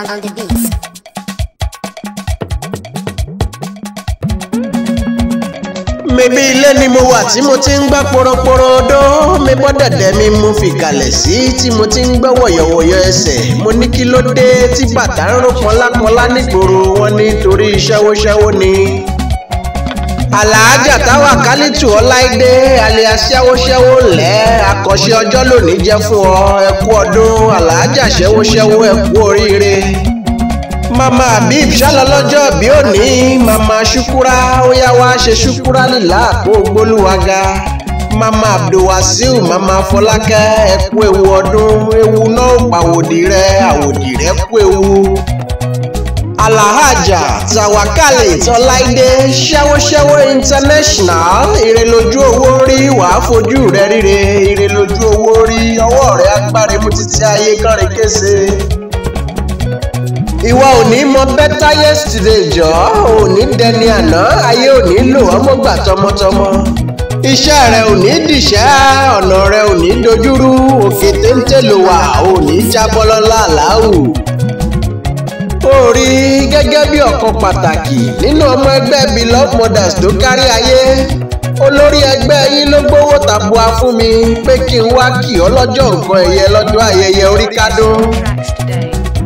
On the beats. Mebí ilé ni mo wà tí mo ti ń gbọ́ poroporo odó, mi bọ́ dẹ̀dẹ̀ mi mo fi kalẹ̀ sí tí mo ti ń gbọ́ wọ̀yọ̀wọ̀yọ̀ ẹsẹ̀. Mo ní kí ló dé tí bàtà ń ró pọnlápọnlá nígboro wọn nítorí ṣẹ́wóṣẹ́wó ni. Àlàájà Táwa Kálítù Ọláìdé alias ṣẹ́wóṣẹ́wó lẹ́ àkànṣe ọjọ́ lónìí jẹ́ fún ọ, ẹ kú ọdún àlàájà ṣẹ́wóṣẹ́wó, ẹ kú oríire. Mama Habib ṣálọ́lọ́jọ́ bí òní, Mama Ṣukura ó yá wá ṣe Ṣukura lílà kó gbólúwaga. Mama Abdulwasiu, Mama Fọlákẹ́, ẹ kú ewu ọdún, ewu náà ò pàwòdì rẹ, àwòdì rẹ kú ewu. Alhaja Tawakalit Ọláìdé ṣẹ́wóṣẹ́wó international, ire lójú owó rí, wàá fojú rẹ ríre, ire lójú owó rí, ọwọ́ rẹ agbára mú títí ayé kánrin kése. Ìwọ ò ní mọ better yesterday jọ, ò ní dẹni àná, ayé ò ní lò ọ́ mọ́gbà tọmọtọmọ. Iṣẹ́ rẹ ò ní dìṣẹ́, ọ̀nà rẹ ò ní dojúrú, òkè téńté ló wà, ò ní jábọ́ lọ́lá àláwù. Ó rí gẹ́gẹ́ bí ọ̀kan pàtàkì nínú ọmọ ẹgbẹ́ Beloved Mothers tó kárí ayé. Olórí ẹgbẹ́ yín ló gbówó tàbúà fún mi pé kí n wá kì ọ́ lọ́jọ́ nǹkan ẹ̀yẹ lọ́jọ́ ayẹyẹ orí kádún.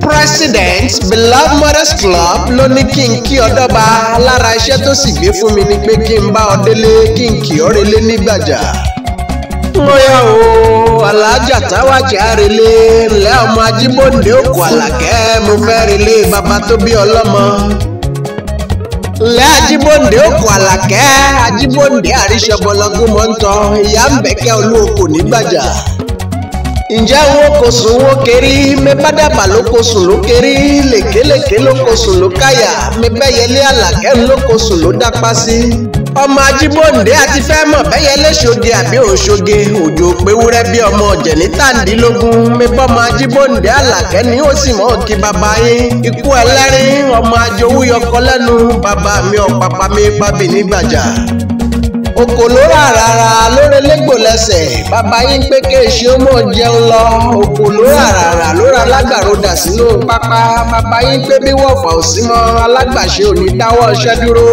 President Beloved Mothers Club ló ní kí n kí ọ dọ́ba, lára iṣẹ́ tó sì gbé fún mi ni pé kí n bá ọ délé, kí n kì ọ́ relé nígbàjà. Mo yá o, Alhaja Táwa relé, ńlẹ́ ọmọ Ajíbóǹde òkú Àlàkẹ́, mo fẹ́ relé bàbá tó bí ọlọ́mọ. Ńlẹ́ Ajíbóǹde òkú Àlàkẹ́, Ajíbóǹde àríṣọbọlọgún mọ́ ń tán, ìyá ń bẹ̀kẹ́ olú okò nígbàjà. Ǹjẹ́ wo kò sùn wo kiri, mi bá dàbà ló kò sùn ló kiri, lèkélèké ló kò sùn ló káyà, mi bẹ́yẹlé Àlàkẹ́ ló kò sùn ló dápá sí. Ọmọ Ajíbóǹde àti fẹ́ mọ̀ bẹ́yẹlé ṣoge àbí òṣoge, òjò péwúrẹ́ bí ọmọ ọ̀jẹ̀ ní tàǹdínlógún, mi bọ́mọ Ajíbóǹde Àlàkẹ́ ni ó sì mọ̀ kí bàbá yín. Ikú ẹlẹ́rìn ọmọ ajowú yọkọ lẹ́nu, bàbá mi ọ̀pàpà mi pàbí nígbàjà. Oko ló rà rárá lórí lẹ́gbò lẹ́sẹ̀, bàbá yín pé kéèṣe ó mọ̀ jẹun lọ. Oko ló rà rárá lórí alágbàro dà sínú pápá, bàbá yín pé bí wọ̀fà ò sí mọ́, alágbàṣe ò ní dáwọ́ iṣẹ́ dúró.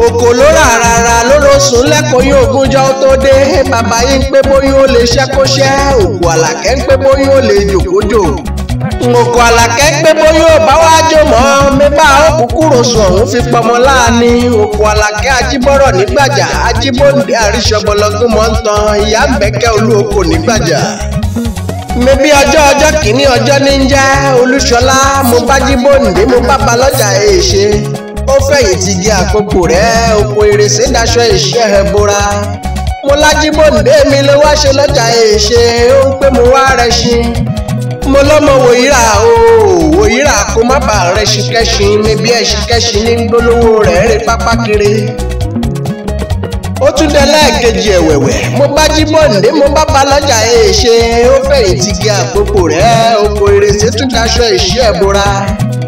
Oko ló rà rárá lóró sùn lẹ́kọ̀ọ́ yóò gúnjọ́ tó dé, bàbá yín pé bóyá ó lè ṣẹ́kóṣẹ́, òkú Àlàkẹ́ ń pé bóyá ó lè jòkójò. Òkú Àlàkẹ́ pé bóyá ó bá wá jò mọ́, mi bá òkúkúrò sùn ọ̀hún fi pọmọ láàánú. Òkú Àlàkẹ́ Ajíbọ́rọ̀ nígbàjà, Ajíbóǹde àríṣọbọlọgún mọ́ ń tan, ìyá ń bẹ́kẹ́ olú oko nígbàjà. Mi bí ọjọ́ ọjọ́ kìíní ọjọ́ ní ń jẹ́ Olúṣọlá, mo bá Jíbóǹde mo bá balọ́jà èèṣe. Ó fẹ̀yìntì gé àkókò rẹ̀, oko ìrèsé daṣọ ìṣẹ́ ẹ̀ bora. Mo lájíbóǹde mi ló wá ṣe lọ́jà èèṣe, ó ń pé mo wá rẹ̀ ṣin. Mo lọ́mọ wòyíra o, wòyíra kó má bàa rẹ̀ ṣikẹ́ṣin, mi bí ẹṣikẹ́ṣin ní gbólówó rẹ̀ rè pápá kiri. Ó tún dé lẹ́ẹ̀kejì ẹ̀wẹ̀wẹ̀, mo bá Jíbóǹde mo bá balọ́jà èèṣe, ó fẹ̀yìntì gé àkókò rẹ̀, oko ìrèsé tún daṣọ ìṣẹ́ ẹ̀ bora.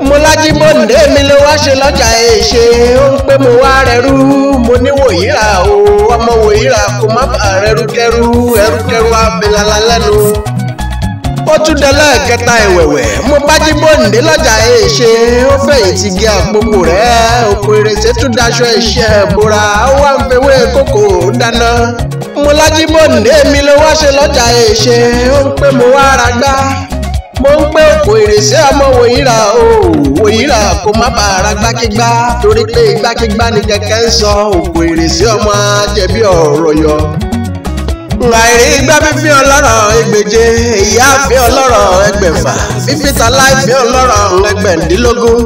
Mo lájíbóǹde mi ló wá ṣe lọ́jà èèṣe, ó ń pé mo wá rẹrú, mo ní wòyíra o, ọmọ wòyíra kó má bàa rẹrúkẹrú, ẹrúkẹrú abilala lẹ́nu. Ó tún dé lẹ́ẹ̀kẹta ẹ̀wẹ̀wẹ̀, mo bá Jíbóǹde lọ́jà èèṣe, ó fẹ̀yìntì gé àpòpò rẹ̀, oko ìrèsé tún daṣọ ìṣẹ́ ẹ̀ bora, ó wá ń fewé kókò dáná. Mo lájíbóǹde mi ló wá ṣe lọ́jà èèṣe, ó ń pé mo wá ra gbá. Mo ń pé òkò ìrèsé ọmọ wòyíra o, wòyíra kó má bàa ra gbákígbá, torí pé igbákígbá ni kẹ̀kẹ́ ń sọ, òkò ìrèsé ọmọ ajẹ̀bi ọ̀rọ̀ yọ. Àìrí igbá fífi ọlọ́rọ̀ ẹgbẹ̀je, ìyá fi ọlọ́rọ̀ ẹgbẹ̀fà, fífi tàláì fi ọlọ́rọ̀ ẹgbẹ̀ndínlógún.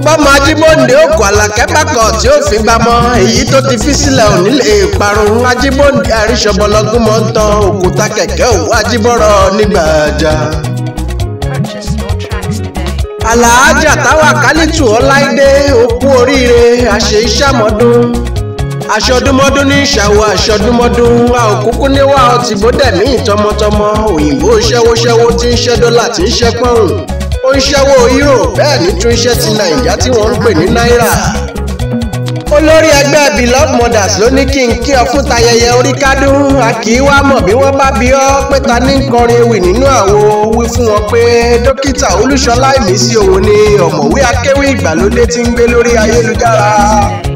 Bọ́mọ Ajíbóǹde òkú Àlàkẹ́ bákọ̀ tí ó fi gbámọ́, èyí tó ti fi sílẹ̀ ò ní lè parun. Ajíbóǹde àríṣọbọlọgún mọ́ ń tan òkúta kẹ̀kẹ́ òwú Ajíbọ́rọ̀ nígbàjà. Alhaja Táwa Kálítù Ọláìdé òkú oríire, àṣẹ ìṣàmọ́dún. Aṣọdúnmọ́dún ní ìṣàwọ̀ aṣọdúnmọ́dún, a ò kúkú níwá ọtí bódẹ̀mí tọmọtọmọ. Òyìnbó ṣẹ́wóṣẹ́wó tí ń ṣẹ́ dọ́là tí ń ṣẹ́ pọ́ùn, ó ń ṣẹ́wó euro, bẹ́ẹ̀ ní tún ṣẹ́ ti Nàìjà tí wọ́n ń pè ní náírà. Olórí ẹgbẹ́ Beloved Mothers ló ní kí n kí ọ fún tayẹyẹ orí kádùn. A kì í wá mọ̀ bí wọ́n bá bí ọ pé ta ní kọrin ewì nínú àwo wí fún wọn pé dókítà Olúṣọlá Ìmísí òun ni ọ̀mọ̀wé akéwì ìgbàlódé tí ń gbé lórí ayélujára.